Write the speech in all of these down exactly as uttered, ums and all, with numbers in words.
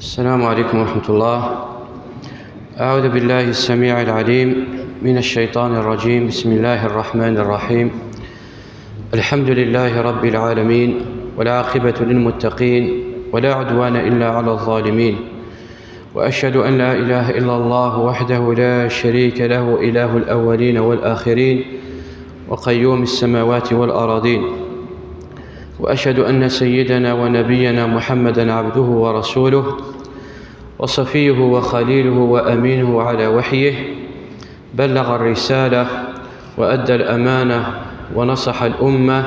السلام عليكم ورحمة الله. أعوذ بالله السميع العليم من الشيطان الرجيم. بسم الله الرحمن الرحيم. الحمد لله رب العالمين، والعاقبة للمتقين، ولا عدوان إلا على الظالمين، وأشهد أن لا إله إلا الله وحده لا شريك له، إله الأولين والآخرين، وقيوم السماوات والأراضين، وأشهد أن سيدنا ونبينا محمدا عبده ورسوله، وصفيه وخليله وأمينه على وحيه، بلغ الرسالة وأدى الأمانة ونصح الأمة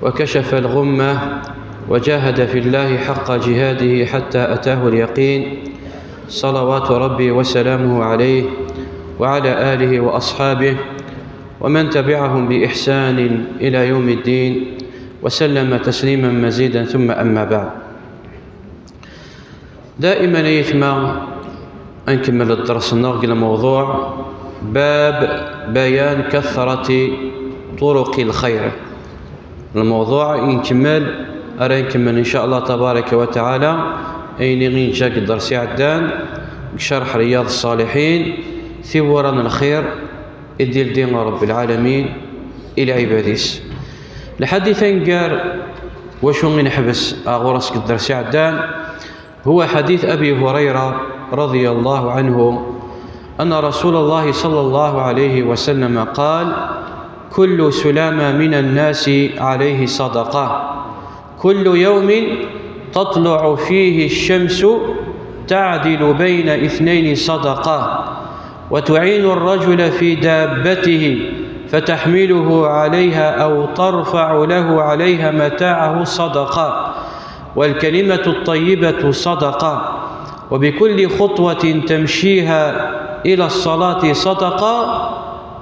وكشف الغمة وجاهد في الله حق جهاده حتى أتاه اليقين، صلوات ربي وسلامه عليه وعلى آله وأصحابه ومن تبعهم بإحسان إلى يوم الدين وسلم تسليما مزيدا، ثم أما بعد. دائما أيتما نكمل الدرس نغ الموضوع باب بيان كثرة طرق الخير. الموضوع ينكمل، أرى نكمل إن شاء الله تبارك وتعالى أين ينجاك الدرس عدان شرح رياض الصالحين، ثورا الخير إدي لدين رب العالمين إلى عباديس. الحديث نقار وشو من حبس أغرس الدرس عدان، هو حديث أبي هريرة رضي الله عنه أن رسول الله صلى الله عليه وسلم قال: كل سلامة من الناس عليه صدقة، كل يوم تطلع فيه الشمس تعدل بين اثنين صدقة، وتعين الرجل في دابته فتحمله عليها أو ترفع له عليها متاعه صدقة، والكلمة الطيبة صدقة، وبكل خطوة تمشيها إلى الصلاة صدقة،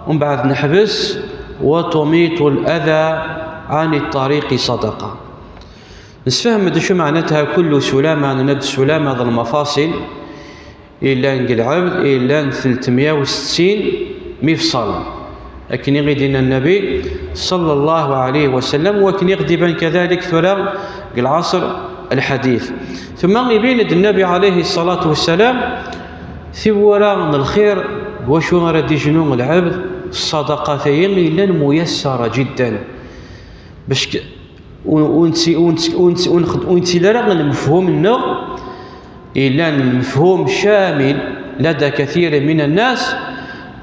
ومن بعد نحبس، وتميط الأذى عن الطريق صدقة. نسفهم شو معناتها كل سلامة، أنا ند سلامة ذا المفاصل، إلا نقلعب، إلا ثلاثمية وستين مفصل. أكني غيدينا النبي صلى الله عليه وسلم، وأكني غديبان كذلك ثورة العصر الحديث. ثم يبين النبي عليه الصلاة والسلام ثورة من الخير، وشو راه دي جنون العبد، الصدقة ثيين إلا ميسرة جدا. باش ك-، ون-، ونتي-، ونت-، ونت-، ونخد-، ونتي لا راه المفهوم النو، إلا المفهوم شامل لدى كثير من الناس،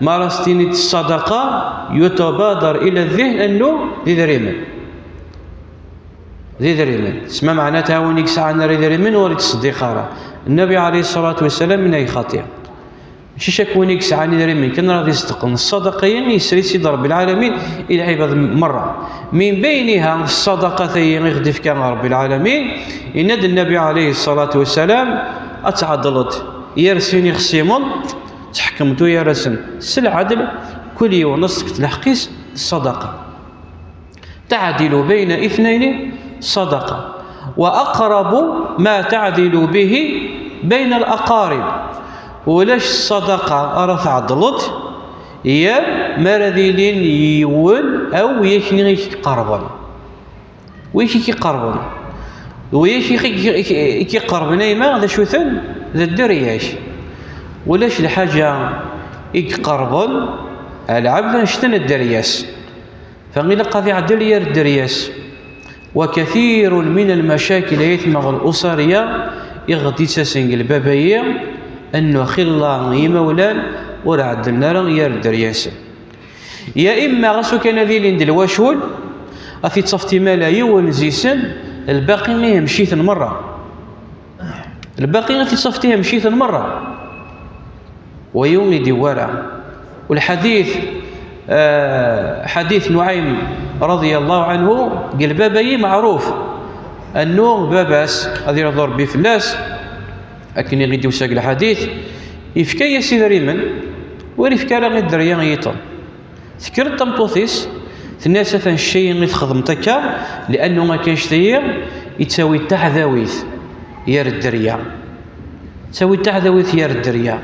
ما راستيني الصدقة يتبادر إلى الذهن أنه ذي ذريمن. ذي ذريمن. تسمى معناتها وين يسعى نار ذريمن وريت الصديقة راه. النبي عليه الصلاة والسلام من أي خطيئة. ماشي شاك وين يسعى نار ذريمن. كان راه يصدق الصدقة يسري سيد رب العالمين إلى عباد مرة. من بينها الصدقة ثي يغدف كان رب العالمين. إن النبي عليه الصلاة والسلام أتعدلت. يرسيني خصيمون. تحكمتو يا رسن سي العدل، كل يوم نصك تلحقيس الصدقة. تعدل بين اثنين صدقة، وأقرب ما تعدل به بين الأقارب. ولاش الصدقة راه تعدلت، يا ما راه ذي لين يون أو يكني يقربن. ويش كيقربن؟ ويش كيقربن أيما ذا شوثن ذا الدرياش. ولاش الحاجة يقربن العبد نشتن الدرياس. فغير قضي عدل يا الدرياس. وكثير من المشاكل يثمغ الأسرية يغدي تسنق البابايا أنه خلا يمولان ورعد النار يا الدرياس. يا إما غاسو كان ذي لين دلواشول، أفي تصفتي مالا يون زيسن، الباقي ميه مشيت المرة. الباقي أفي تصفتيها مشيت المرة. ويوم يدي ورا. والحديث، آه، حديث نعيم رضي الله عنه، قال بابايي معروف. أنه باباس، هذه رضو ربي فلاس، أكن يغيد يوساق الحديث، يفكا يا سيدي ريمن، وريفكا راه غير دريا يطن. تكرد تمطوثيس، تناسى تنشي غي تخدم تكا، لأنه ما كانش تيا يتساوي تحذاويث يا الدريا. تساوي تحذاويث يا الدريا.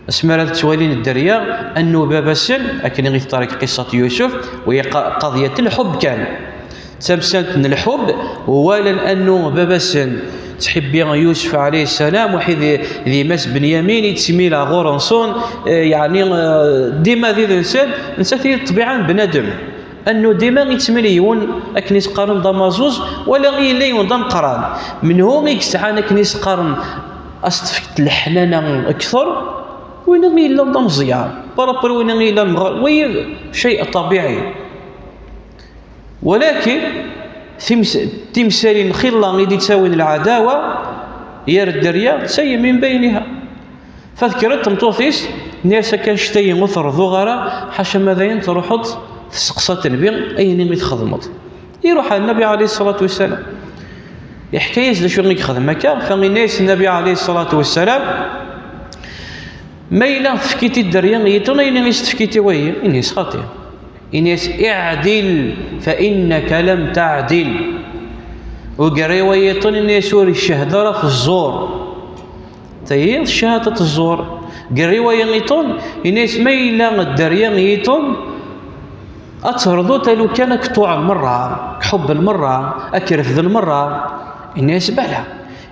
اسمرا تسوالين الدريا، أنه بابا سن، أكن غي طريق قصة يوسف، وهي ق-، قضية الحب كان. تمسنت من الحب، ولا أنه بابا سن. ttḥibbi Yusef ɛalayhi ssalam, waḥid d yemma-s Benyamin, yettmila ɣur-nsen, eh, yeɛni, eh, dima d yid-nsen, nettat i d ṭṭbiɛa n bnadem. Annu dima yettmil yiwen akken i s-qqaren d amaẓuẓ, wala yella yiwen d ameqqran. Menhu i yesɛan akken i s-qqaren ad s-tefk leḥnana kter, win i yellan d ameẓyan, par rapport win i yellan mɣar, wayi cay ṭabiɛi. Walakin tims-, timsalin xilla i d-ittawin lɛadawa yar dderya, d tayi min bayniha. Fa tekker-d tmeṭṭut-is, nni-as akka, annect-ayi ur t-rḍuɣ ara, ḥaca ma dayen truḥeḍ tesseqsaḍ Nnbi ayen i txedmeḍ. Iruḥ ar Nnbi ɛalayhi ṣṣalatu wassalam, iḥka-yas d acu i yexdem akka, fa inna-yas Nnbi ɛalayhi ṣṣalatu wassalam, ma yella tefkiḍ i dderya yiṭṭen ayen i s-tefkiḍ i wayi, inna-yas xaṭi. Inna-yas, اعدل فإنك لم تعدل. Ugerriw-a yiṭṭen, inna-yas, ur icehhed ara f ẓẓur. Tayi d ccahadat ẓẓur. Gerriw-a yiṭṭen, inna-yas, ma yella dderya yiṭṭen, ad terḍuḍ alukan ad k-ṭuɛen merra, ad k-ḥubben merra, ad k-refden merra. Inna-yas, bala.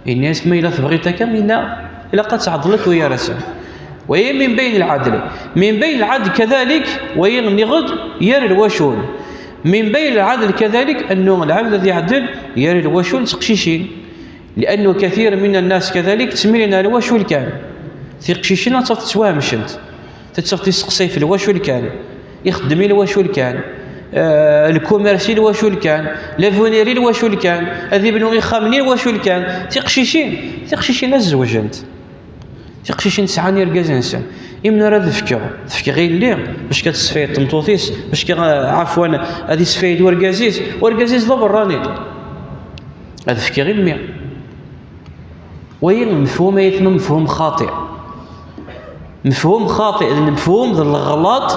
Inna-yas, ma yella tebɣiḍ akka, inna, ilaq ad tɛeḍleḍ wiyar-asen. Wayi min bayn lɛadl. Min bayn lɛadl kadalik, wayi nniɣ-d, yar lwacul. Min bayn lɛadl kadalik, annu lɛebd ad iɛeddel yar lwacul d teqcicin. Liannu kathir min nnas kadalik ttmilin ar lwacul kan. Tiqcicin ad tafeḍ ttwahemcent. Tettaɣ tiseqsay f lwacul kan, ixeddem i lwacul kan, eh, lkumers i lwacul kan, l'avenir i lwacul kan, ad ibnu ixxamen i lwacul kan. Tiqcicin, tiqcicin ad zewjent. Tiqcicin sɛan irgazen-nsen. I mnara ad fkeɣ? Fkeɣ i yelli, bac ad tesfayed tmeṭṭut-is, bac, eh, ɛafwan, ad isfayed urgaz-is, urgaz-is d aberrani. Ad fkeɣ i mmi. Wayi mefhum, ay atma, mefhum xaṭi. Mefhum xaṭi, d lemefhum d leɣlaṭ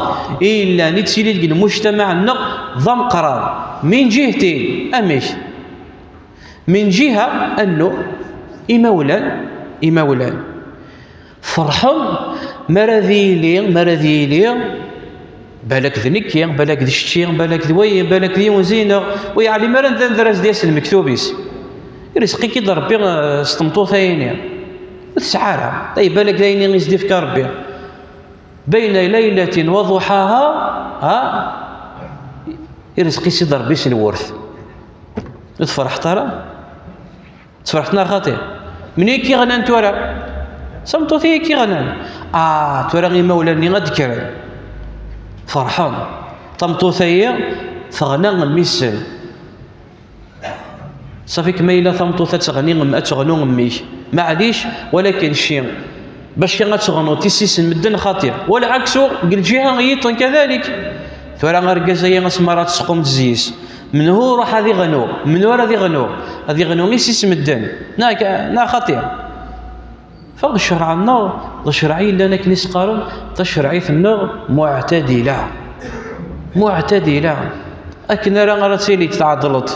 i yellan, i ttili deg lmujtamaɛ-nneɣ d ameqqran. Min ǧihtin, amek? Min ǧiha, annu imawlan, imawlan ferḥen mi ara d yili, mi ara d yili, balak d nekki, balak d kečči, balak d wayi, balak d yiwen zi-neɣ, ur yeɛlim ara anda, anda ara s-d-yas lmektub-is. Irizq-ik-id Rebbi, eh, s tmeṭṭut-ayini. Ur tesɛi ara. Ay, balak d ayen i s-d-ifka Rebbi. Bayna laylatin wa duḥaha, ha? Irizq-is-id Rebbi s lwert. Ur tferḥeḍ ara? Tferḥeḍ neɣ xaṭi? Mani i k-iɣnan tura? D tameṭṭut-iyi i k-iɣnan. Ah, tura imawlan-nni ad d-kkren. Ferḥen. Tameṭṭut-ayi teɣna mmi-s-sen. Ṣafi, ma yella tameṭṭut ad teɣni, ad teɣnu mmi-k, maɛlic, walakin cci, bac kan ad teɣnuḍ tissi-s n medden xaṭi. Walɛaksu, deg lǧiha yiṭen kadalik. Tura argaz-ayi asmi ara tesqum tezzi-s, menhu ruḥ ad iɣnu? Menhu ara ad iɣnu? Ad iɣnu issi-s n medden. Neɣ, neɣ xaṭi? Fa ccreɛ-nneɣ d ccreɛ yellan akken i s-qqaren, tacerɛit-nneɣ muɛtadila. Muɛtadila. Akken ara, ara tili tɛedleḍ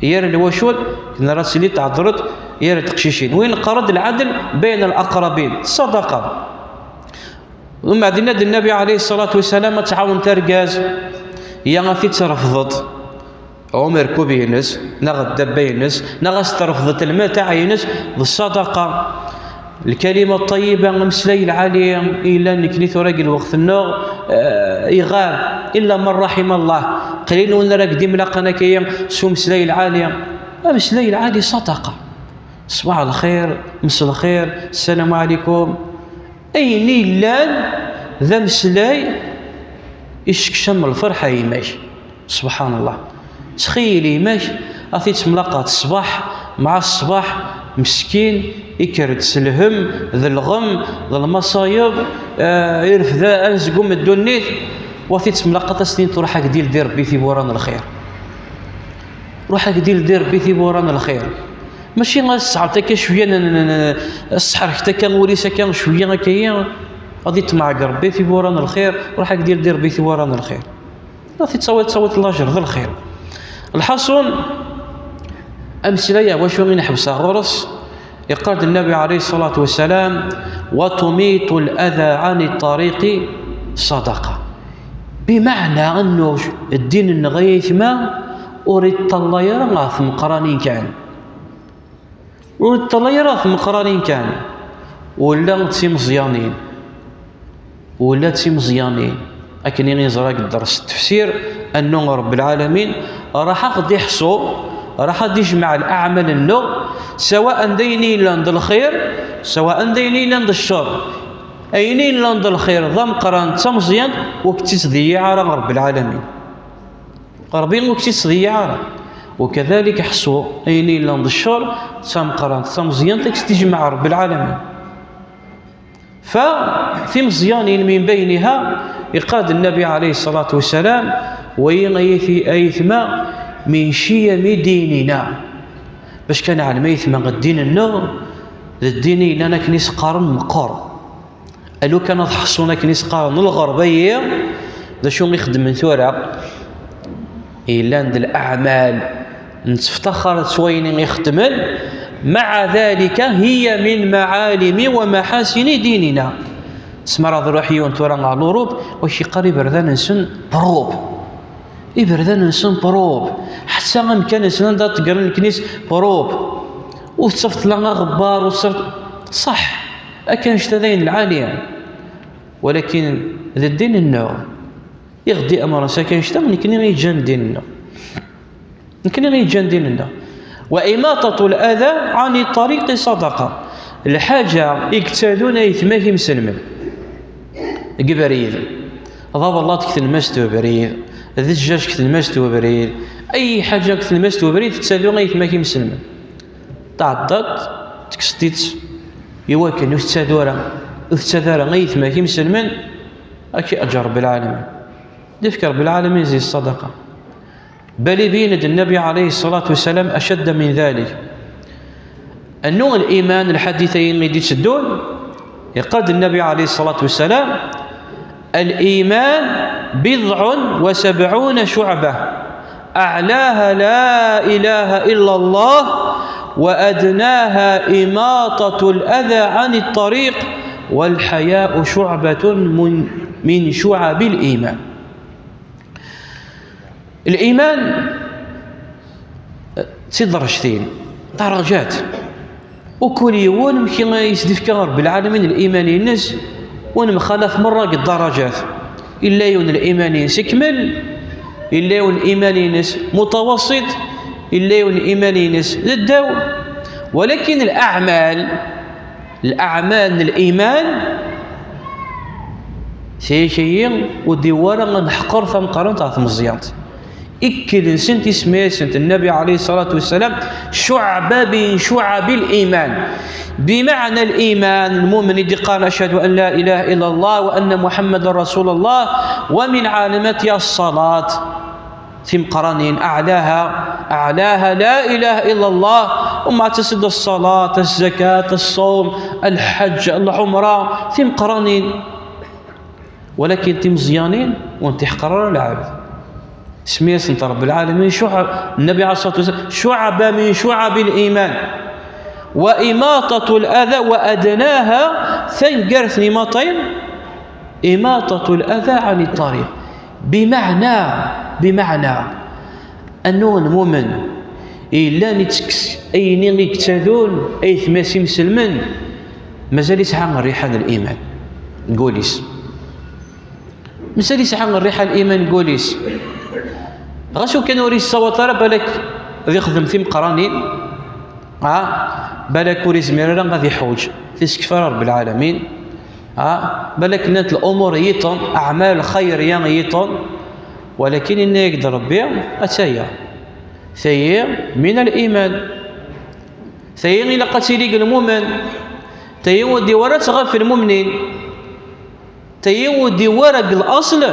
yar lwacul, akken ara tili tɛedleḍ yar teqcicin. Win qqaren-d lɛadl bayn al-aqrabin, ṣṣadaqa. Umbeɛd yenna-d Nnabi ɛalayhi ṣṣalatu wassalam ad tɛawneḍ argaz, ya ad t-id-trefdeḍ. Amerkub-ines, neɣ ddabba-ines, neɣ ad s-trefdeḍ lmataɛ-ines, d ṣṣadaqa. Lkalima ṭṭayiba, ameslay lɛali, yellan nekkni tura deg lweqt-nneɣ, eh, iɣab, illa man raḥima Allah. Qlil win ara k-d-imlaqen akka s umeslay lɛali. Ameslay lɛali ṣṣadaqa. Ṣbaḥ lxir, mselxir, ssalamu ɛlikum. Ayen i yellan d ameslay isekcam lferḥ a gma-k. Subḥan Allah. Ttxil gma-k ad t-id-temlaqaḍ ṣṣbeḥ mɛa ṣṣbeḥ, meskin, ikker-d s lhem d lɣem d lmaṣayeb, eh, irfed anezgum n ddunit, u ad t-id-temlaqaḍ ad s-tiniḍ: "Ruḥ ak-d-ildi Rebbi tiwwura n lxir. Ruḥ ak-d-ildi Rebbi tiwwura n lxir." Mačči ad tesɛeḍ akka cwiya n, n, n, ad tesḥerkeḍ akka wul-is akka cwiya akka-yi, ad iṭmeɛ deg Rebbi tiwwura n lxir, ruḥ ak-d-ildi Rebbi tiwwura n lxir. Ad t-id-tawiḍ, tawiḍ lajer d lxir. Lḥaṣun, ameslay wacu i nḥebseɣ ɣur-s, iqqar-d Nnabi ɛalayhi ṣṣalatu wassalam: "Wa tumitu l-ada ɛani ṭṭariqi ṣṣadaqa." Bimeɛna annu ddin-nneɣ ay aytma ur iṭṭalay ara ɣef tmeqqranin kan. Ur neṭṭalay ara ɣef tmeqqranin kan, ula d timeẓyanin, ula d timeẓyanin. Akken i neẓra deg dders n tefsir, annu Ṛebbi lɛalamin raḥ ad ɣ-d-iḥṣu, raḥ ad d-ijmeɛ leɛmal-nneɣ, sawaء d ayen yellan d lxir, sawaء d ayen yellan d cceṛ. Ayen yellan d lxir d ameqqran d tameẓyant, ur k-tt-ittḍeyyiɛ ara Ṛebbi lɛalamin. Ṛebbi ur k-tt-ittḍeyyiɛ ara. Ukadalik ḥṣu ayen yellan d cceṛ d tameqqrant d tameẓyant, ad k-tt-ijmeɛ Ṛebbi lɛalamin. Fa timeẓyanin min bayniha, iqad Nnabi ɛalayhi ṣṣalatu wassalam, wayi ay ayt-, aytma, min ciyami dinina. Bac kan neɛlem aytma, ddin-nneɣ d ddin yellan akken i s-qqaren meqqer. Alu kan ad ḥṣun akken i s-qqaren lɣerba-yi, d acu i xeddmen tura? Yellan d leɛmal, netteftaxar s wayen i xeddmen, مع ذلك هي من معالم ومحاسن ديننا. Tesmara ad ruḥ yiwen tura ɣer l'Europe, wa k-yeqqar iberdan-nsen probe. Iberdan-nsen probe. Ḥetta amkan-nsen anda ṭeggren leknis probe. Ur tettafeḍ la aɣebbar, ur tettafeḍ, ṣaḥ, akken ccta d ayen lɛali. Walakin d ddin-nneɣ i ɣ-d-iɛemren s akken ccta, nekni i yeǧǧan ddin-nneɣ. Nekni i yeǧǧan ddin-nneɣ. وإماطة الأذى عن الطريق صدقة. Lḥaǧa i yettadun aytma-k imselmen deg ubrid, d abellaṭ deg tlemmast n ubrid, d jjac deg tlemmast n ubrid, ay ḥaǧa deg tlemmast n ubrid tettadu aytma-k imselmen. Tɛeddaḍ, tekkseḍ-itt, i wakken ur tettadu ara, ur tettadu ara aytma-k imselmen, ad k-iǧǧer Ṛebbi lɛalamin. Ad ifk Ṛebbi lɛalamin zi ṣṣadaqa. Bal ibeyyen-d Nnabi ɛalayhi ṣṣalatu wassalam أشد من ذلك. Annu liman, lḥadit-ayi i d-itteddun, iqad Nnabi ɛalayhi ṣṣalatu wassalam: الإيمان بضع وسبعون شعبة، أعلاها لا إله إلا الله، وأدناها إماطة الأذى عن الطريق، والحياء شعبة من، من شعب الإيمان. Liman d tiderrejtin, darajat. Ukul yiwen amek i s-d-ifka Ṛebbi lɛalamin liman-ines, ur nemxalaf merra deg darajat. Illa yiwen liman-ines ikmel, illa yiwen liman-ines mutawaṣṣit, illa yiwen liman-ines d ddaw. Walakin leɛmal, leɛmal n liman, tiyaki-yi ur d-iwwi ara ad neḥqer tameqqrant ɣer tmeẓyant. Ikkel-nsent isem-asent Nnabi ɛalayhi ṣṣalatu wassalam شعبة من شعب الإيمان. بمعنى الإيمان, lmumen i d-iqqaren أشهد أن لا إله إلا الله وأن محمدا رسول الله, ومن علاماتها الصلاة. Timeqqranin, أعلاها، أعلاها لا إله إلا الله. Umbeɛd tasa-d ṣṣalat, zzakat, ṣṣawm, lḥeǧǧ, lɛumra, timeqqranin. Walakin timeẓyanin ur tent-iḥqer ara lɛebd. Semmi-asent Ṛebbi lɛalamin شعب، Nnabi ɛalayhi ṣṣalatu wassalam, شعبة من شعب الإيمان. وإماطة الأذى، وأدناها, taneggart n imaṭin, إماطة الأذى عن الطريق. بمعنى، بمعنى أنه lmumen yellan ittekkes ayen i yettadun aytma-s imselmen, mazal yesɛa rriḥa n liman deg wul-is. Mazal yesɛa rriḥa n liman deg wul-is. Ɣas ukan ur yessawaḍ ara, balak ad ixdem timeqqranin, ha, balak ur yezmir ara ad iḥuǧ, tisekfa Ṛebbi lɛalamin, ha, balak llant lumuṛ yiṭen, aɛmal xayriya yiṭen, walakin yenna-yak-d Ṛebbi, ataya, tayi min liman, tayi ilaq ad tili deg lmumen, tayi ur d-iwwi ara ɣef lmumnin. Tayi ur d-iwwi ara deg laṣel,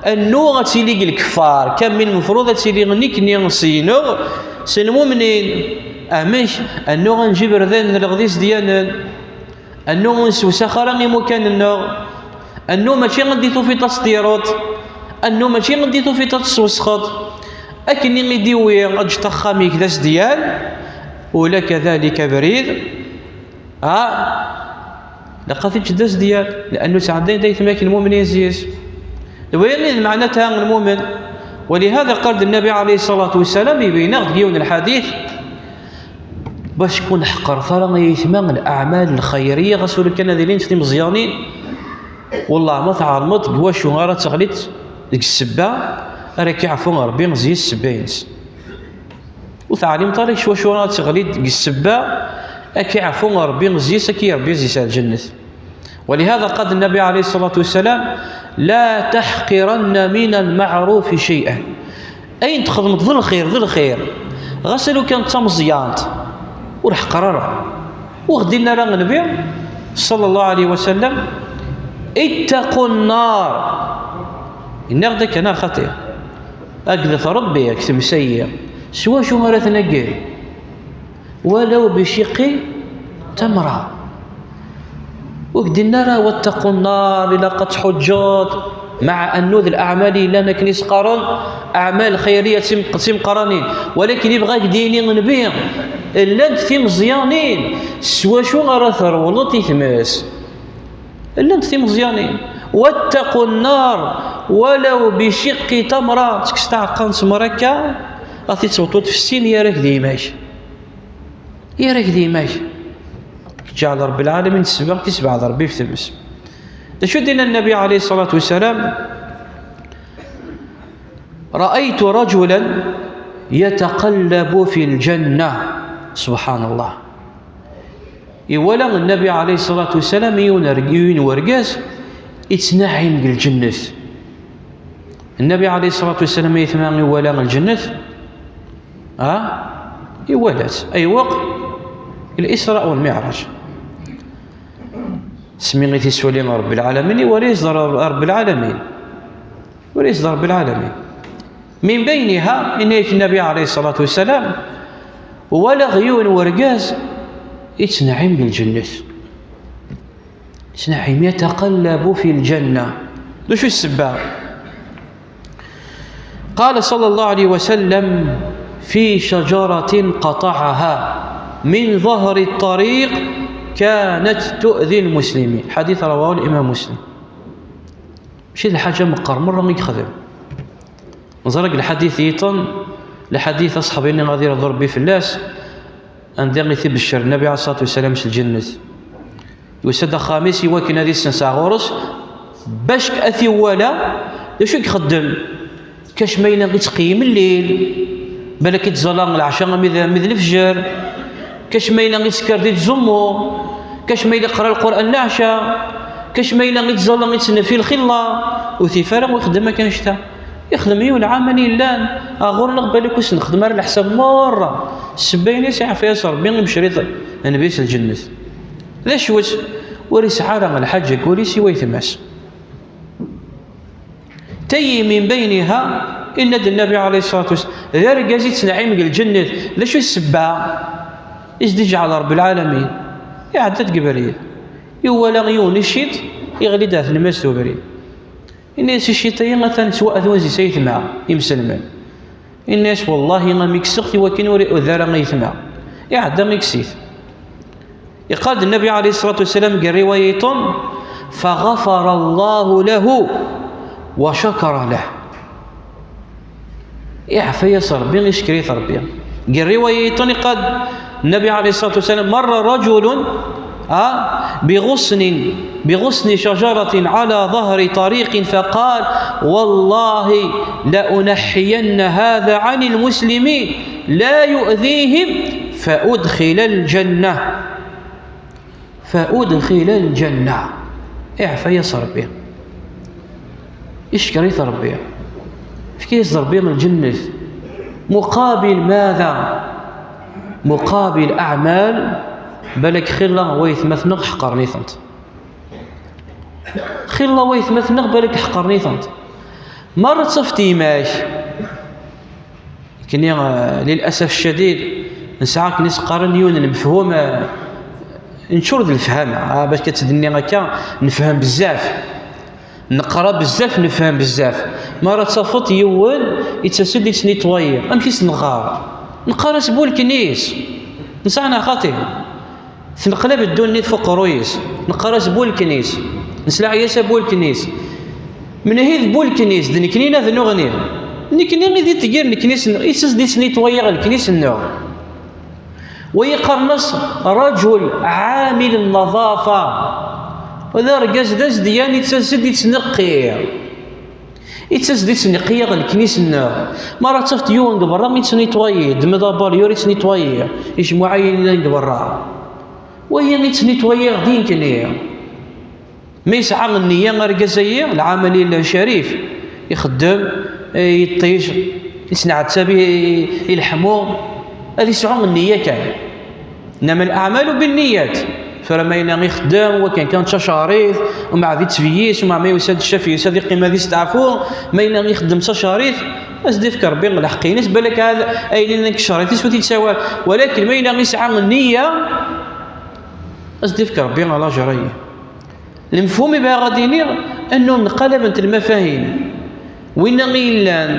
annu ad tili deg lkeffar, kan min lmefruḍ ad tili nekni s-ineɣ, s lmumnin. Amek? Annu ad nǧib rdan n leɣdi s-d-yanen, annu ur nsewsax ara imukan-nneɣ, annu mačči anda i tufiḍ ad tḍireḍ, annu mačči anda i tufiḍ ad teswesxeḍ, akken i d-iwwi ad ǧǧeḍ axxam-ik d asdyan, ula kadalik abrid, ha, ilaq ad t-ǧǧeḍ d asdyan, li'annu sɛeddayen-d aytma-k lmumnin zi-s. D wayen i d lmeɛna-ta n lmumen. ولهذا قال النبي عليه الصلاة والسلام, ibeyyen-aɣ-d deg yiwen lḥadit, Acku ur ḥeqqret ara ay aytma leɛmal lxayriya, ɣas ula kan ad ilint timeẓyanin. Wellah ma tɛelmeḍ deg wacu ara teɣliḍ, deg ssebba ara k-iɛfu Rebbi zzi-s ssebba-ines. Ur teɛlimeḍ ara s wacu ara teɣliḍ deg ssebba, ad k-iɛfu Rebbi zzi-s, ad k-irebbi zzi-s ar lǧennet. ولهذا قال النبي عليه الصلاة والسلام: لا تحقرن من المعروف شيئا. Ayen txedmeḍ d lxir, d lxir. Ɣas alu kan d tameẓyant, ur ḥeqqer ara. Ur ɣ-d-yenna ara Nnbi, ṣalla Llahu ɛalayhi wa sallam: اتقوا النار. Yenna-ɣ-d akka, neɣ xaṭi? Agdet Rebbi deg temsa-yi. S wacu ara tnaggeḍ? ولو بشق تمرة. Ur k-d-yenna ara: واتقوا النار, ilaq ad tḥuǧǧeḍ. مع أنه d leɛmal yellan akken i s-qqaren aɛmal xayriya d tim-, d timeqqranin. Walakin yebɣa ad k-d-yini Nnbi, llant timeẓyanin s wacu ara trewleḍ i tmes. Llant timeẓyanin. واتقوا النار ولو بشق تمرة. Tekkes taɛeqqa n tmra akka, ad t-id-tewṭuḍ f sin, yerra-k d gma-k. Yerra-k d gma-k. Ǧeɛl Rebbi lɛalamin d ssebba, k-isebɛed Rebbi f tmes. D acu d-yenna Nnbi ɛalayhi ṣṣalatu wassalam? رأيت رجلا يتقلب في الجنة. سبحان الله. Iwala Nnbi ɛalayhi ṣṣalatu wassalam yiwen rg-, yiwen wergaz ittnaɛim deg lǧennet. Nnbi ɛalayhi ṣṣalatu wassalam, ay aytma, iwala lǧennet? Ha? Iwala-tt. Ayweq? الإسراء والمعراج. Asmi i t-iswali Rebbi lɛalamin, iwala-yas-d Rebbi lɛalamin. Ur yesder Rebbi lɛalamin. من بينها, yenna-yak Nnbi ɛalayhi ṣṣalatu wassalam, walaɣ yiwen wergaz ittneɛim di lǧennet. Ittneɛim, يتقلب في الجنة. D acu i d ssebba? قال صلى الله عليه وسلم: في شجرة قطعها من ظهر الطريق كانت تؤذي المسلمين. حديث رواه الإمام مسلم. Mačči d lḥaǧa meqqer merra i yexdem. Neẓra deg lḥadit yiṭen, lḥadit aṣeḥbi-nni ad irḍu Rebbi fell-as, anda i t-ibeccer Nnbi ɛalayhi ṣṣalatu wassalam s lǧennet. Yusa-d axxam-is i wakken ad isens ɣur-s, bac ad t-iwala. D acu i ixeddem? Kac ma yella ittqeyyim lleyl, balak ittẓalla leɛca armi d, armi d lefjer. Kac ma yella ittker di tẓummu. Kac ma yella iqra Lqur'an leɛca. Kac ma yella ittẓalla ittneffi lxilla. Ur tif ara ixeddem akka annect-a. Ixdem yiwen lɛamal yellan. Ɣur-neɣ balak ur s-nexdem ara leḥsab merra. Ssebba-ines iɛfa-yas Rebbi, ibeccer-it Nnbi s lǧennet. D acu-tt? Ur isɛi ara lḥaǧa deg wul-is i waytma-s. Tayi min bayniha, yenna-d Nnbi ɛalayhi ṣṣalatu wassalam, d argaz i yettneɛim deg lǧennet. D acu i d ssebba? I s-d-iǧɛel Rebbi lɛalamin. Iɛedda-d deg ubrid, iwala yiwen iciṭ iɣli-d ɣer tlemmast n ubrid. Yenna-yas iciṭ-ayi atan yettwaɛed wanzi s aytma imselmen. Yenna-yas: "Wallahi, a m-kkseɣ-t i wakken ur iɛud ara aytma." Iɛedda, ikkes-it. Iqal-d Nnbi ɛalayhi ṣṣalatu wassalam deg rriwaya-iṭen: "فغفر الله له وشكر له." Iɛfa-yas Rebbi, icekkeṛ-it Rebbi. Deg rriwaya-iṭen iqal-d Nnbi ɛalayhi ṣṣalatu wassalam: "مر رجل، a, بغصن، بغصن شجرة على ظهر طريق فقال: والله لأنحين هذا عن المسلمين لا يؤذيهم فأدخل الجنة." فأدخل الجنة. Iɛfa-yas Rebbi. Icekkeṛ-it Rebbi. Yefka-yas-d Rebbi lǧennet. مقابل ماذا؟ مقابل أعمال. Balak xilla waytmaten-nneɣ ḥeqren-itent. Xilla waytmaten-nneɣ balak ḥeqren-itent. Merra d taftimak. Nekni, eh, للأسف الشديد, nesɛa akken i s-qqaren yiwen n lemefhum, eh, neččur d lefhama, ah, bac ad tt-id-nni akka, nefhem bezzaf. Neqra bezzaf, nefhem bezzaf. Mi ara tafeḍ yiwen yettas-d yettnitwayi, amek i s-neqqar? Neqqar-as bu leknis. Nesɛa neɣ xaṭi? Tneqlab ddunit f uqerruy-is, neqqar-as bu leknis, neslaɛi-as a bu leknis. Menhi d bu leknis, d nekni neɣ d nuɣni? Nekni i d itgir leknis-nneɣ, i s-d-isnitwayeɣ leknis-nneɣ. Wa yeqqaren-as rajul ɛamil nnaḍafa. D argaz d azedyan, ittas-d ittneqqi. Ittas-d ittneqqi ɣer leknis-nneɣ. Mi ara tafeḍ yiwen deg berra ittnitwayi, ddem-d abalyur ittnitwayi, ijmuɛ ayen yellan deg berra. Wagi ittnitwayi ɣer din kan. Ma yesɛa nniya argaz-agi, lɛamal yellan carif, ixeddem, eh, yeṭṭij, yettneɛtab i, i leḥmu, ad yesɛu nniya kan. Innama l-aɛmalu binniyat. Tura ma yella ixeddem, wakken kan d tacarit, umbeɛd yettbeyyis, umbeɛd ma yusa-d ccaf-is ad yeqqim ad yesteɛfu, ma yella ixeddem d tacarit, ad s-d-ifk Rebbi lḥeqq-ines, balak ɛad ayen yellan deg tcarit-is ur t-yettawal. Walakin ma yella yesɛa nniya, ad s-d-ifk Rebbi lajer-agi. Lemfum i bɣiɣ ad iniɣ, annahu mqalabent lmafahim. Winna i yellan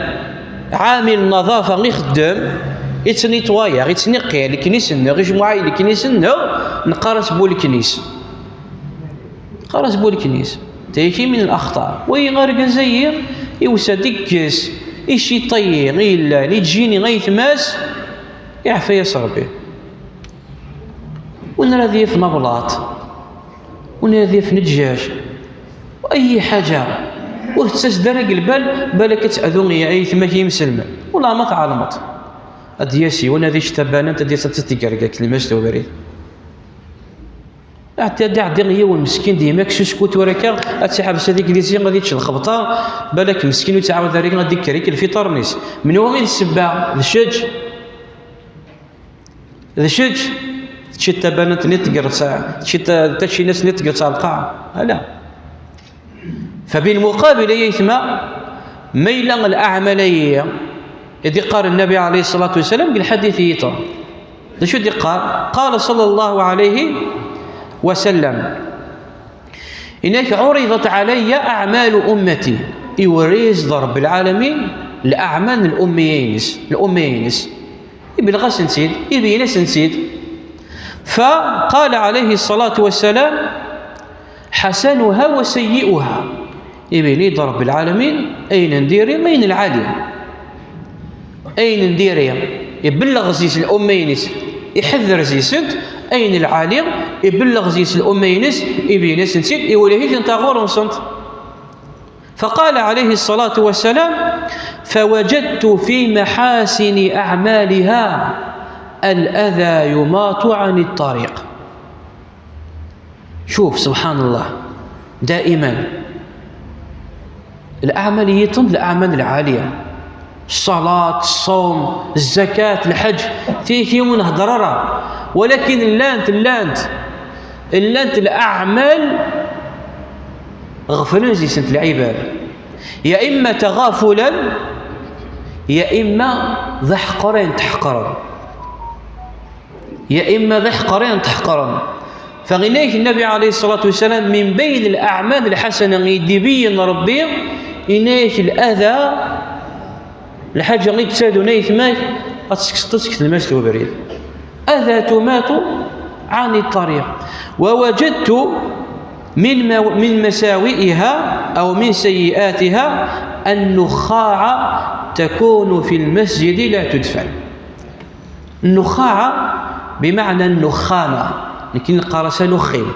ɛamil nnaḍafa ixeddem, ittnitwaya, ittniqi leknis-nneɣ, ijmuɛ-i leknis-nneɣ, neqqar-as bu leknis. Neqqar-as bu leknis. Tagi min laxṭar. Wagi argaz-agi, iwsa-d ikkes iciṭ-agi i yellan, iǧǧini ayetma-s, iɛfa-yas Rebbi. Win ara d-yafen ablaṭ, win ara d-yafen ddjaj, ay ḥaǧa, ur tettas-d ara deg lbal, balak ad teɛdu i ayetma-k imselmen. Wellah ma tɛelmeḍ. Ad d-yas yiwen, ad yečč tabanant, ad d-yas ad tt-tgerga kelma s ubrid. Ad d-iɛeddi yiwen meskin d yemma-k s usekku tura akka, ad tt-iḥbes ad iglizi, ad yečč lxebṭa, balak meskin ur tt-iɛawed ara, ad d-ikker lfiṭar-is. Menwa i d ssebba? D kečč. D kečč teččiḍ tabanant-nni tegreḍ-tt, teččiḍ ta-, tačinast-nni tegreḍ-tt ɣer lqaɛa. Ala. Fabilmuqabil, ay aytma, ma yella leɛmal-agi i d-iqqar Nnabi ɛalayhi ṣṣalatu wassalam deg lḥadit-agi, d acu i d-iqqar? Qala ṣalla Llahu ɛalayhi wa sallam, Inna-k, عرضت علي أعمال أمتي. Iwerri-yas-d Ṛebbi lɛalamin leɛmal n lummiya-ines, lummiya-ines. Ibelleɣ-asen-tt-id, ibeyyen-asen-tt-id. فقال عليه الصلاة والسلام: حسنها وسيئها. Ibeyyen-d Ṛebbi lɛalamin ayen n diri, ayen n lɛali. Ayen n diri, ibelleɣ zzis lumma-ines, iḥedder zzis-sent, ayen n lɛali, ibelleɣ zzis lumma-ines, ibeyyen-asent-id, iwelleh-itent ɣur-sent. فقال عليه الصلاة والسلام: فوجدت في محاسن أعمالها الأذى يماط عن الطريق. Cuf, subḥan Llah, daiman, leɛmal yiṭen d leɛmal lɛali, ṣṣalat, ṣṣawm, zzakat, lḥeǧ, tigi ur nhedder ara, walakin llant, llant, llant leɛmal ɣeflen zzis-sent lɛibad, ya imma taɣafulan, ya imma d aḥeqren tḥeqren. Ya imma d aḥeqren tḥeqren. Fa inna-k Nnabi ɛalayhi ṣṣalatu wassalam, min bayn leɛmal lḥasana i d-ibeyyen Ṛebbi, inna-k lada, lḥaǧa i d-ttadun aytma-k, ad tekkseḍ-tt seg tlemmast ubrid. Ada tumatu ɛani ṭṭariq. Wa wajadtu min ma-, min masawi'iha aw min sayyi'atiha an-nuxa'a takunu fil masjidi la tudfan. Nnuxaɛa bimeɛna nnuxxama, nekni neqqar-as anuxxim.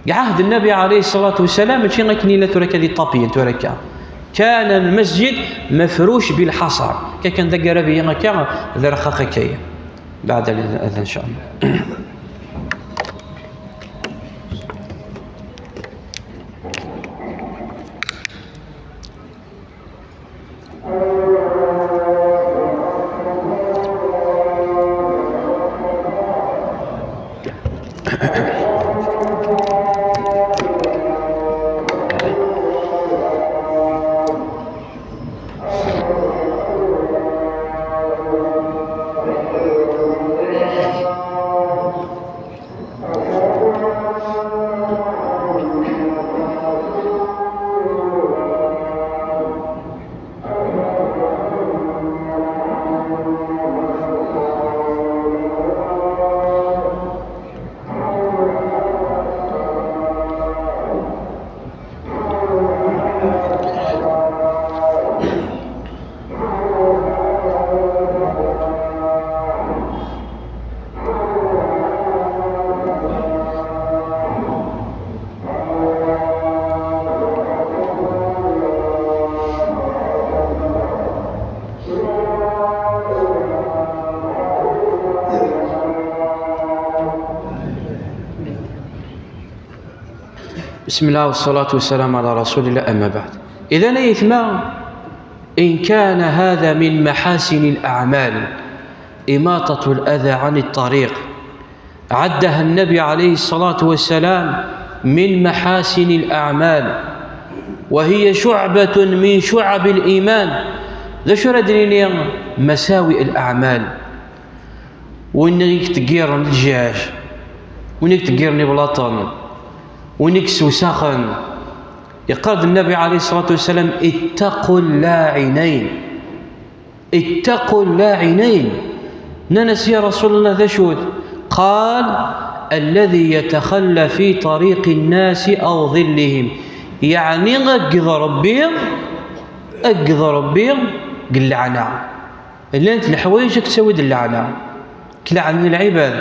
Deg ɛahd Nnabi ɛalayhi ṣṣalatu wassalam, mačči akken yella tura akka di ṭṭapyen, tura akka. Kana lmasjid mafruc bilḥaṣa. Akka kan d agarab-iyi akka, d arqaq akka-ya. Beɛd al-adhan, in ca Allah. بسم الله والصلاة والسلام على رسول الله، أما بعد. إذن أيتما، إن كان هذا من محاسن الأعمال إماطة الأذى عن الطريق، عدها النبي عليه الصلاة والسلام من محاسن الأعمال، وهي شعبة من شعب الإيمان. D acu ara d-nini? مساوئ الأعمال. Win i k-teggiren d jjaḥ, win i k-teggiren iblaṭen, win i k-ssewsaxen. Yeqqar-d Nnabi ɛalayhi ṣṣalatu wassalam: "Ittaqu llaɛinayn." Ittaqu llaɛinayn. Nnan-as: "Ya Rasul Allah, d acu-t?" Qal: "Alladhi yataxalla fi ṭariqi nnasi aw ḍillihim." Yeɛni, akked Ṛebbi, akked Ṛebbi deg lɛana. Llant leḥwayeǧ ad k-tawi d lɛana. K-leɛnen lɛibad.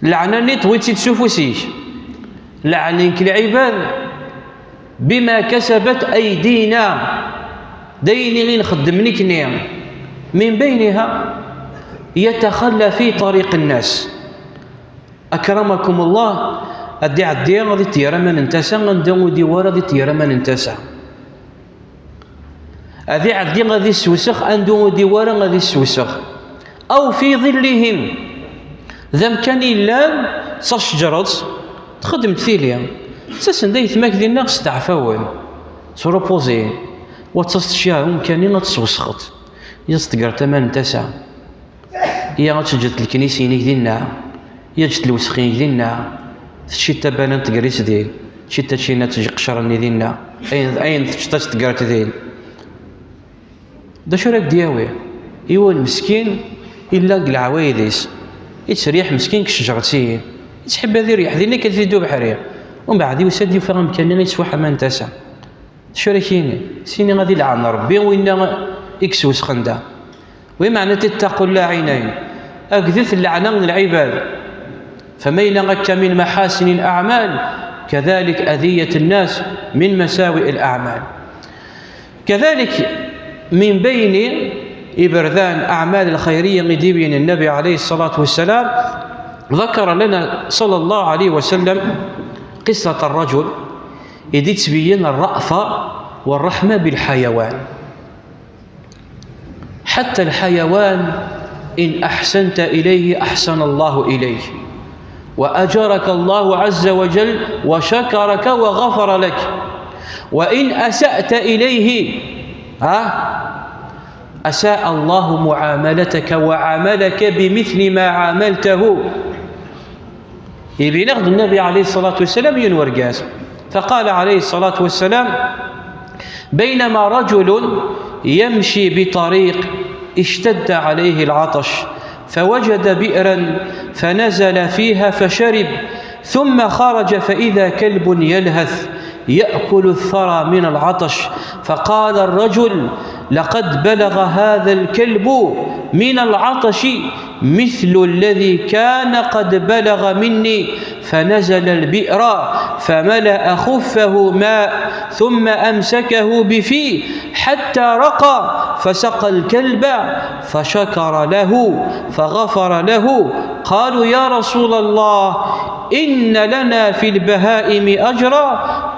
Lɛana-nni tewwi-tt-id s ufus-ik. Leɛnen-k lɛibad bima kasabat aydina. D ayen i nxeddem nekni. Min bayniha, yataxalla fi ṭariq nnas. Akramakum Allah, ad iɛeddi ad iṭeyyer aman n tasa, anda ur d-iwwi ara ad iṭeyyer aman n tasa. Ad iɛeddi ad issewsex anda ur d-iwwi ara ad issewsex. Aw fi ḍillihim. D amkan yellan d tacejṛet, txeddem-d tili. Ttasen-d aytma-k dinna steɛfawen, ttrupuẓin. Wa d taseḍ ccyaɛ umkan-nni ad tessewsexeḍ. Ad teḍegreḍ aman n tasa. Ya ad teǧǧeḍ leknis-inek dinna, ya ǧǧet lewsex-inek dinna, teččiḍ tabana n tegris din, teččiḍ taččina n tjeqcer-nni dinna, ayen, ayen teččiḍ ad t-tegreḍ din. D acu ara k-d-yawi? Yiwen meskin, illa deg leɛwayed-is, ittriḥ meskin deg ccejret-ihin, ittḥibbi ad iryeḥ dinna kan di ddu ubeḥri, umbeɛd yusa-d yufa amkan-nni yettwaḥman d tasa. D acu ara k-yini? Sini ad ilɛen Ṛebbi winna i yeswesxen da. Wi meɛna ittaqu llaɛinayn, agdet lleɛna n lɛibad. Famayna akka min maḥasin al-aɛmal, kadalik adiyat nnas min masawi al-aɛmal. Kadalik, min bayni iberdan aɛmal lxayriya i d-ibyen Nnabi ɛalayhi ṣṣalatu wassalam, ذكر لنا صلى الله عليه وسلم قصة الرجل i d-ittbeyyin rrafa wa rraḥma bilḥayawan. حتى الحيوان إن أحسنت إليه أحسن الله إليه، وأجرك الله عز وجل وشكرك وغفر لك، وإن أسأت إليه، ها، أساء الله معاملتك وعاملك بمثل ما عاملته. Ibin-aɣ-d Nnabi ɛalayhi ṣṣalatu wassalam yiwen wergaz. فقال عليه الصلاة والسلام: بينما رجل يمشي بطريق اشتد عليه العطش فوجد بئرا فنزل فيها فشرب، ثم خرج فإذا كلب يلهث يأكل الثرى من العطش، فقال الرجل: لقد بلغ هذا الكلب من العطش مثل الذي كان قد بلغ مني، فنزل البئر فملأ خفه ماء ثم أمسكه بفيه حتى رقى فسقى الكلب فشكر له فغفر له. قالوا: يا رسول الله، إن لنا في البهائم أجرا؟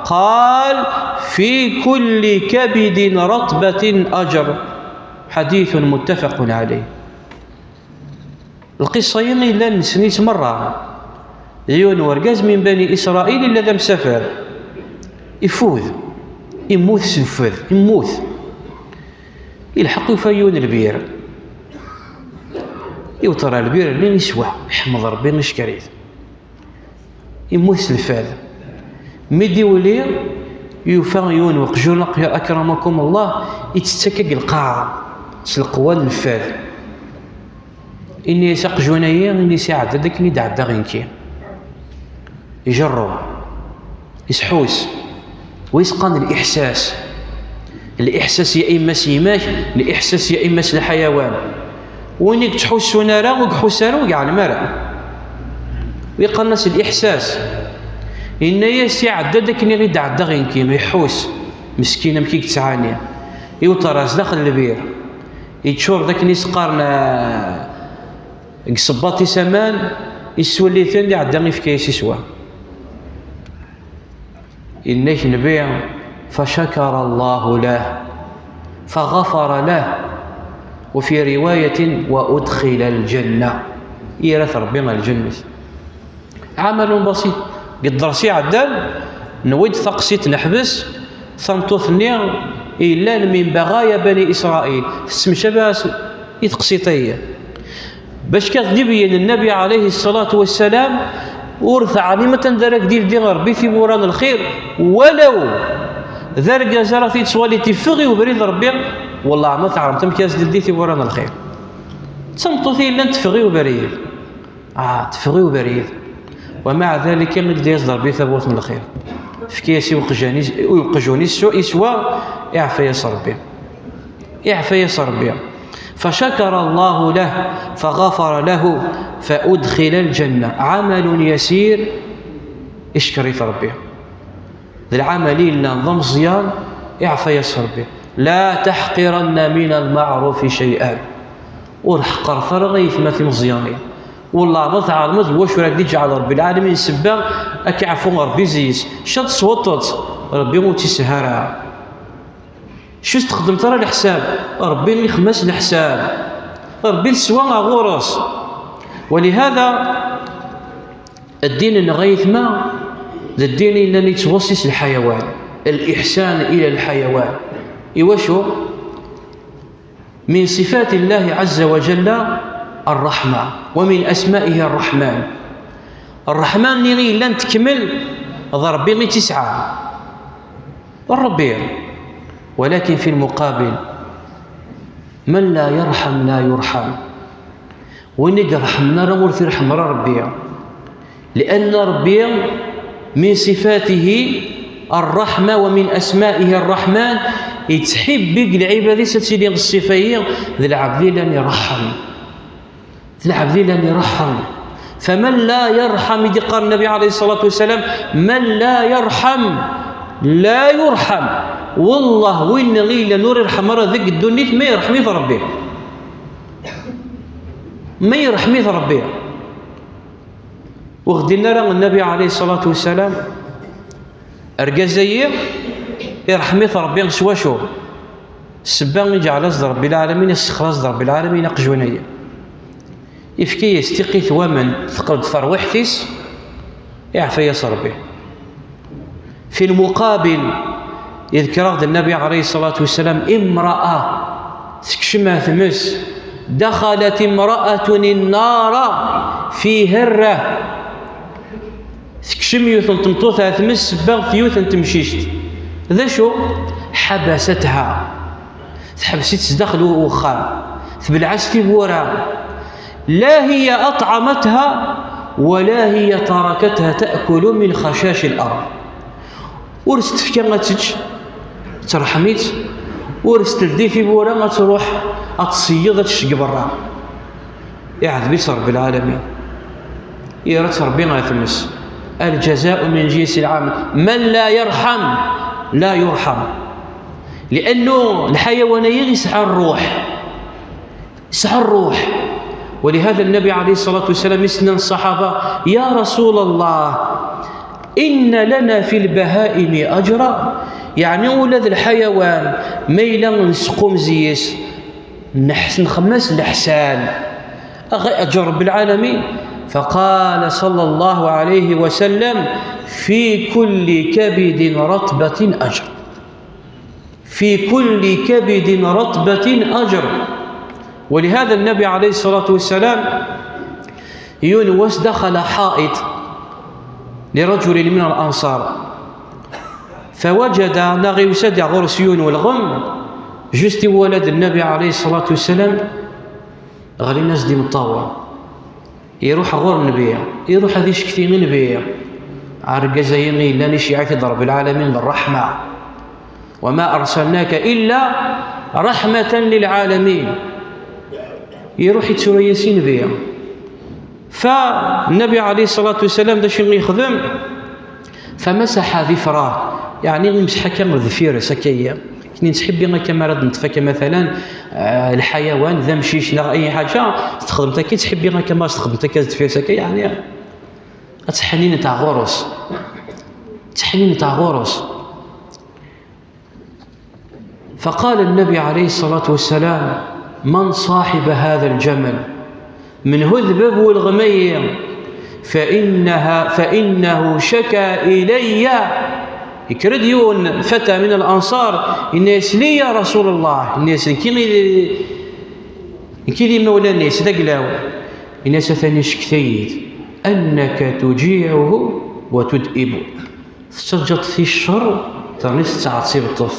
قال: في كل كبد رطبة أجر. حديث متفق عليه. Lqissa-yi yellan nessen-itt merra. Yiwen wergaz min bani Isṛayil yella d amsafer. Ifud. Immut s lfed. Immut. Ilḥeq yufa yiwen lbir. Iwṭer ar lbir-nni, iswa. Iḥmed Ṛebbi, icekkeṛ-it. Immut s lfad. Mi d-iwli, yufa yiwen weqjun, aqya-, akramakum Allah, ittett akka deg lqaɛa, s lqewwa n lfad. Ini-as aqjun-ayi, ini-as iɛedda-d akken i d-ɛeddaɣ i nekki. Ijerreb. Isḥus. Wi s-qqaren liḥsas. Liḥsas ya imma s yimak, liḥsas ya imma s lḥayawan. Win i yettḥussun ara, ur iḥuss ara, ur yeɛlem ara. Wi qqaren-as liḥsas. Yenna-yas iɛedda-d akken i d-ɛeddaɣ i nekki, iḥus. Meskin amek i yettɛani. Iwṭer-as daxel lbir. Yeččur d akken i s-qqaren, ah, deg sebbaṭ-is aman, iswel-iten, iɛedda ifka-yas iswa. Yenna-k Nnbi: فشكر الله له فغفر له، وفي رواية: وأدخل الجنة. Ira-t Ṛebbi ar lǧennet. عمل بسيط. Deg dders iɛeddan, newwi-d taqsiṭ, neḥbes, tameṭṭut-nni yellan من بغايا بني إسرائيل, tettemcabi i teqsiṭ-agi. Bac kan d-ibeyyen Nnbi ɛalayhi ṣṣalatu wassalam, ur teɛnim atan d ara k-d-ildi Ṛebbi tiwwura n lxir, walaw d argaz ara t-yettwali teffeɣ i ubrid n Ṛebbi, wellah ma teɛremt amek ara s-d-ildi tiwwura n lxir. D tameṭṭut i yellan teffeɣ i ubrid. Ah, teffeɣ i ubrid. ومع ذلك, ildi-yas-d Ṛebbi tawwurt n lxir. Yefka-yas i uqjan-is, i uqjun-is, iswa, iɛfa-yas Ṛebbi. Iɛfa-yas Ṛebbi. فشكر الله له فغفر له فأدخل الجنة. عمل يسير, icekkeṛ-it Ṛebbi. D lɛamal i yellan d ameẓyan, iɛfa-yas Ṛebbi. لا تحقرن من المعروف شيئا. Ur ḥeqqret ara aytma timeẓyanin. Wellah ma tɛelmeḍ d wacu ara k-d-iǧɛel Ṛebbi lɛalamin ssebba, ad k-iɛfu Ṛebbi zzi-s. Ca tesweṭṭeḍ, Ṛebbi ur tt-isehha ara. Cu txeddmeḍ ara leḥsab, Ṛebbi ixem-as leḥsab. Ṛebbi teswa ɣur-s. ولهذا, ddin-nneɣ aytma, d ddin yellan yettwaṣṣi s lḥayawan. الإحسان إلى الحيوان. Iwacu? من صفات الله عز وجل الرحمة، ومن أسمائه الرحمن. الرحمن-nni i yellan tekmel, d Ṛebbi i tt-isɛa. Ṛebbi. ولكن في المقابل، من لا يرحم لا يرحم. Win i iṛeḥmen ara ur t-irḥem ara Ṛebbi. لأن Ṛebbi من صفاته الرحمة ومن أسمائه الرحمن، yettḥibbi deg lɛibad-is ad tili ṣṣifa-yi, d lɛebd i yellan iṛeḥḥem. D lɛebd i yellan iṛeḥḥem. فمن لا يرحم, i d-iqqar Nnbi ɛalayhi ṣṣalatu wassalam, من لا يرحم لا يرحم. Wellah, win i yellan ur iṛeḥḥem ara deg ddunit, ma iṛeḥm-it Ṛebbi. Ma iṛeḥm-it Ṛebbi. Ur ɣ-d-yenni ara Nnbi ɛalayhi ṣṣalatu wassalam, argaz-ayi, iṛeḥm-it Ṛebbi s wacu? Ssebba i iǧɛel-as-d Ṛebbi lɛalamin, issexleṣ-as-d Ṛebbi lɛalamin aqjun-ayi. Ifka-yas tiqqit n waman, teqqel-d terwiḥt-is, iɛfa-yas Ṛebbi. في المقابل, iḍker-aɣ-d Nnbi ɛalayhi ṣṣalatu wassalam, امرأة tekcem ar tmes, دخلت امرأة النار في هرة. Tekcem yiwet n tmeṭṭut ar tmes ssebba ɣef yiwet n temcict. D acu? حبستها. Teḥbes-itt sdaxel u-, uxxam. Tbelɛ-as tiwwura. لا هي أطعمتها ولا هي تركتها تأكل من خشاش الأرض. Ur s-tefka ad tečč, terḥem-itt, ur s-teldi tiwwura ad truḥ ad tṣeyyeḍ, ad tečč deg berra. Iɛdeb-itt Ṛebbi lɛalamin. Irra-tt Ṛebbi ar tmes. الجزاء من جنس العمل. من لا يرحم لا يرحم. لأنه lḥayawan-ayi yesɛa ṛṛuḥ. Yesɛa ṛṛuḥ. ولهذا النبي عليه الصلاة والسلام i s-nnan ṣṣaḥaba: يا رسول الله، إن لنا في البهائم أجرا؟ Yeɛni ula d lḥayawan, ma yella nesqum zzi-s, neḥ-, nxemmes leḥsan, aɣ-, aǧer Ṛebbi lɛalamin. فقال صلى الله عليه وسلم: في كل كبد رطبة أجر. في كل كبد رطبة أجر. ولهذا النبي عليه الصلاة والسلام yiwen wass دخل حائط لرجل من الأنصار فوجد, neɣ yusa-d ɣur-s yiwen n ulɣem, juste iwala-d Nnbi ɛalayhi ṣṣalatu wassalam ɣlin-as-d imeṭṭawen. Iruḥ ɣur Nnbi, iruḥ ad icekti i Nnbi. Argaz-ayi i yellan iceyyeɛ-it-id Ṛebbi lɛalamin d ṛṛeḥma. وما أرسلناك إلا رحمة للعالمين. Iruḥ ittura-yas i Nnbi. Fa Nnbi ɛalayhi ṣṣalatu wassalam d acu i yexdem? فمسح ذفره, yeɛni imseḥ akka deffir-s akka-yi. Akken i nettḥibbi akka mi ara d-neṭṭef akka matalan, eh, lḥayawan, d amcic neɣ ay ḥaǧa, texdem-t akka, i ttḥibbi akka mi ara s-texdem-t akka deffir-s akka, yeɛni ad tḥennin ɣur-s. Ttḥennint ɣur-s. فقال النبي عليه الصلاة والسلام: من صاحب هذا الجمل؟ من هو ذباب والغمية؟ فإنها فإنه شكا إلي. Yekker-d yiwen fata min al-Ansar, yenna-yas: لي يا رسول الله، yenna-yas: nekki i d imawlan-is, d aglaw. Yenna-yas: atan icekta-yi-d أنك تجيعه وتدئبه. Tettaǧǧaḍ-t i ccer, terniḍ tettɛeṭṭibeḍ-t.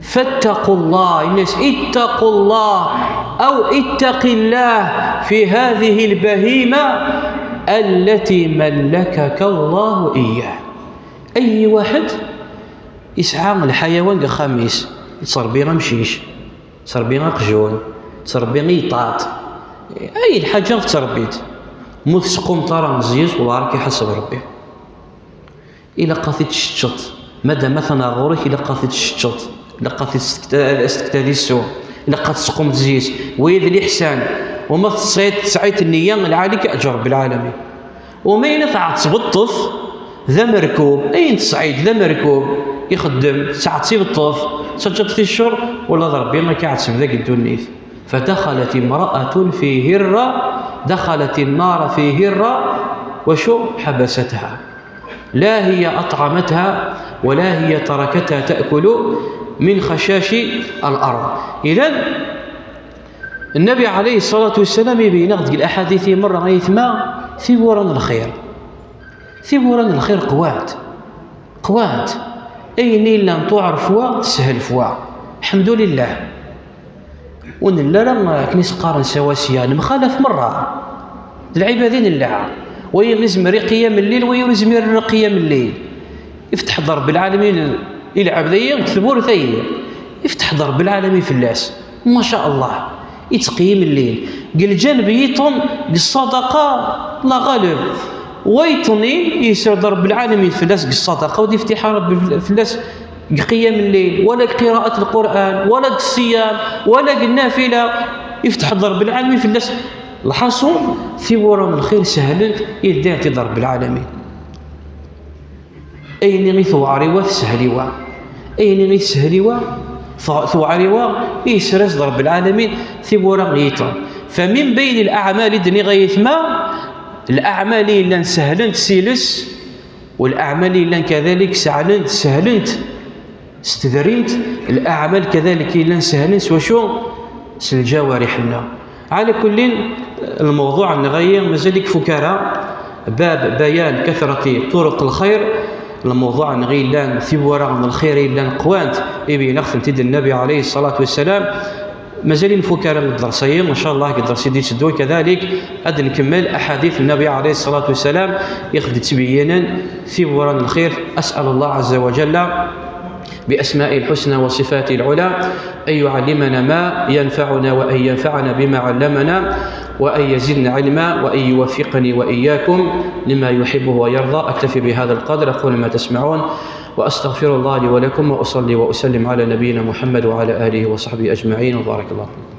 فاتقوا الله، yenna-yas: اتقوا الله أو اتق الله في هذه البهيمة التي ملكك الله إياه. Ay waḥed yesɛa lḥayawan deg uxxam-is, yettṛebbi amcic, yettṛebbi aqjun, yettṛebbi iṭaṭ, ay lḥaǧa tettṛebbiḍ. Ma ur tesqummeḍ ara zzi-s, wellah ara k-iḥaseb Ṛebbi. Ilaq ad t-id-teččeḍ. Madam atan ɣur-k, ilaq ad t-id-teččeḍ. Ilaq ad t-id-testekta-, ad as-tekta di ssu. Ilaq ad tesqummeḍ zzi-s. Waya d liḥsan. Wama tesɛiḍ, tesɛiḍ nniya, lɛali-k aǧer Ṛebbi lɛalamin. Wama yella tɛettbeḍ-t, d amerkub, ayen tesɛiḍ d amerkub, ixeddem, tettɛettibeḍ-t, tettaǧǧaḍ-t i ccer, ula d Ṛebbi ad k-iɛetteb dagi ddunit. فدخلت امرأة في هرة، دخلت النار في هرة، وشو حبستها؟ لا هي أطعمتها ولا هي تركتها تأكل من خشاش الأرض. إذن النبي عليه الصلاة والسلام يبين لنا في الأحاديث مرة غيثما في ورن الخير. Tiwwura n lxir qwant, qwant. Ayen yellan tuɛer fwa, teshel fwa. Lḥemdulillah. Ur nelli ara, akken i s-qqaren sawasya, nemxalaf merra. D lɛibad i nella. Wa yezmer i qiyam n llil, wa ur yezmir ara qiyam n llil. Ifteḥ-d Ṛebbi lɛalamin i lɛebd-agi deg tmurt-agi. Ifteḥ-d Ṛebbi lɛalamin fell-as. Ma ca Allah. Ittqeyyim llil. Deg lǧanb yiṭṭen, deg ṣṣadaqa, la ɣaleb. Wa yeṭṭen-i, yesred Ṛebbi lɛalamin fell-as deg ṣṣadaqa, ur d-iftiḥ ara Ṛebbi fell-as deg qiyam llil, wala deg qiraat Lqur'an, wala deg ṣṣiyam, wala deg nnafila, ifteḥ-d Ṛebbi lɛalamin fell-as. Lḥaṣun, tiwwura n lxir sehlent, i ddant-id Ṛebbi lɛalamin. Ayen i tewɛer i wa, teshel i wa. Ayen i teshel i wa, te-, tewɛer i wa, i yesra-s-d Ṛebbi lɛalamin tiwwura n yiṭṭen. فمن بين الأعمال i d-nniɣ ay aytma, leɛmal i yellan sehlent s iles, u leɛmal i yellan kadalik sehlent, sehlent s tedrimt, leɛmal kadalik i yellan sehlent s wacu? S lǧawariḥ-nneɣ. Ɛala kullin, lmewḍuɛ-nneɣ-agi mazal-ik fuk ara, bab bayan katrati turuq lxir, lmewḍuɛ-nneɣ yellan tiwwura n lxir yellan qwant, ibeyyen-aɣ-tent-id Nnabi ɛalayhi ṣṣalatu wassalam. Mazal ur nfuk ara deg dders-agi, ncallah deg dders i d-itteddun kadalik ad nkemmel aḥadit n Nnabi ɛalayhi ṣṣalatu wassalam i ɣ-d-ittbeyyinen tiwwura n lxir. أسأل الله عز وجل بأسمائه الحسنى وصفاته العلى أن يعلمنا ما ينفعنا وأن ينفعنا بما علمنا وأن يزيدنا علما وأن يوفقني وإياكم لما يحبه ويرضى. أكتفي بهذا القدر، أقول ما تسمعون وأستغفر الله لي ولكم وأصلي وأسلم على نبينا محمد وعلى آله وصحبه أجمعين وبارك الله فيكم.